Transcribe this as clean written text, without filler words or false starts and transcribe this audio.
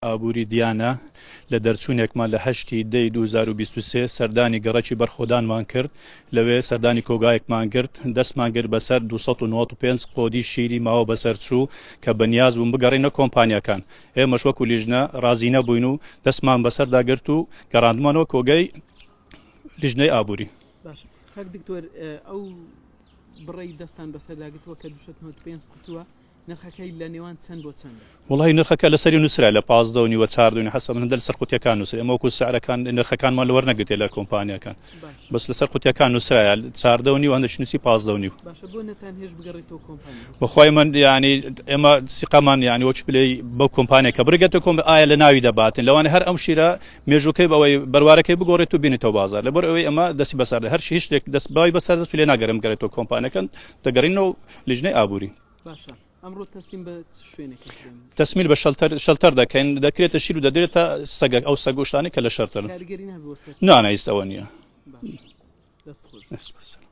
ئابووری دیانە لە دەرچوونێکمان لە هەشتی دەی 2023 سەردانی گەڕەکی بەرخۆدانمان کرد، لەوێ سەردانی کۆگایەکمان گرت، دەستمان گرت بەسەر 295 قۆدی شیری ماوە بەسەرچوو کە بەنیاز بوون بگەڕێنە کۆمپانیاکان، ئێمەش وەکو لیژنە ڕازی نەبووین و دەستمان بەسەردا گرت و گەڕاندمانەوە کۆگای لیژنەی ئابووری. باشە کاک دکتۆر ئەو بڕەی دەستان بەسەردا گرتووە کە 295 قوتووە نرخەکەی لە نێوان چەند بۆ چەندە؟ وەڵی نرخەکە لەسەری نووسرا لە 15 و نیوە چاردە و حەسەب هەندە لەسەر قوتیەکان نووسرا ئێمە وەکو سعرەکان نرخەکانمان لەوەر نەگرتێ لە کۆمپانیاکان بەس لەسەر قوتیەکان نووسرایە چاردە و نیوە هەندێک نووسی 15 و نیو باشە بۆ نەتان هێش بگەڕێتەوە کۆمپانیا بەخوای من یعنی ئێمە سیقەمان یعنی وەچ بلێ بەو کۆمپانیا کە بڕگێتە کۆم ئایا لە ناوی دەباتن لەوانە هەر ئەم شیرە مێژووکەی بەوەی بەروارەکەی بگۆڕێت و بینێتەوە بازار لەبەر ئەوەی ئەمە دەستی بەسەر هەر هیچ شتێک دەست باوی بەسەر دەست لێ ناگەرم گەڕێتەوە کۆمپانیەکان دەگەڕینەوە لیژنەی ئابووری. باشە ئەمڕۆ تەسلیم بە چ شوێنێک دەکرێن؟ تەسمیل بە شەلتەر شەلتەر دەکەین دەکرێتە شیر و دەدرێتە سەگە ئەو سەگ و شتانەی کە لە شەرتەرن. کاریگەری نابێ بۆ سەر نا نا ئیست ئەوە نییە. باشە دەست خۆش. دەست بەسەر.